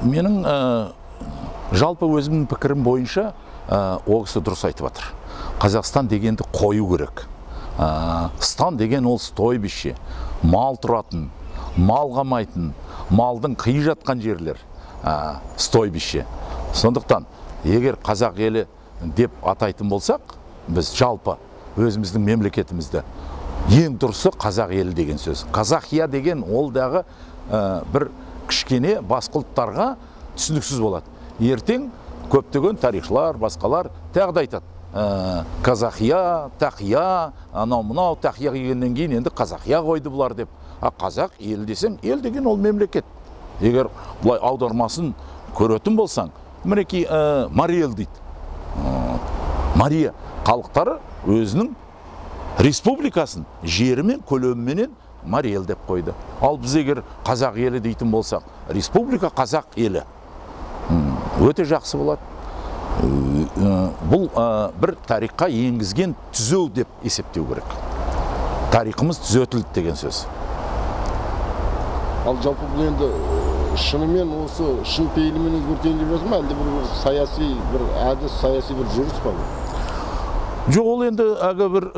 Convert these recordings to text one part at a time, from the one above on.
Менің жалпы өзімнің пікірім бойынша, ол кісі дұрыс айтып жатыр. Қазақстан дегенді қою керек. Стан деген ол стойбище, мал тұратын, мал қамайтын, малдың қиы жатқан жерлер, стойбище. Сондықтан егер қазақ елі деп атайтын болсақ, біз жалпы өзіміздің мемлекетімізді ең дұрысы қазақ елі деген сөз. Казахия деген ол дағы бір кішкене басқа ұлттарға түсініксіз болады. Ертең көптеген тарихшылар, басқалар тағы да айтады. Казахия, тақия, анау мынау тақия келгеннен кейін енді қазақия қойды бұлар деп. А қазақ елі десең, ел деген ол мемлекет. Егер былай аудармасын көретін болсаң, мінекей Мариэл дейді. Мария халықтары өзінің республикасын жерімен, көлеміменен Мариэл деп қойды. Ал біз егер қазақ елі дейтін болсақ, республика қазақ елі. Өте жақсы болады. Бұл бір тарихқа енгізген түзеу деп есептеу керек. Тарихымыз түзетілді деген сөз. Ал жалпы бұл енді шынымен осы шын пейілімен өзгертейін деп жатыр ма, әлде бір саяси бір әдіс, саяси бір жүріс па бұл? Жоқ, ол енді әлгі бір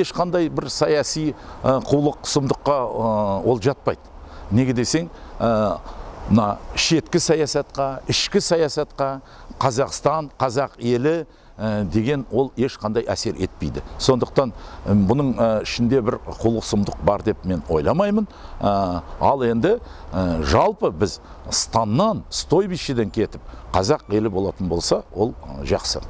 ешқандай бір саяси қулық сұмдыққа ол жатпайды. Неге десең, мына шеткі саясатқа, ішкі саясатқа Қазақстан, қазақ елі деген ол ешқандай әсер етпейді. Сондықтан бұның ішінде бір қулық сұмдық бар деп мен ойламаймын. Ал енді жалпы біз станнан, стойбищеден кетіп, қазақ елі болатын болса, ол жақсы.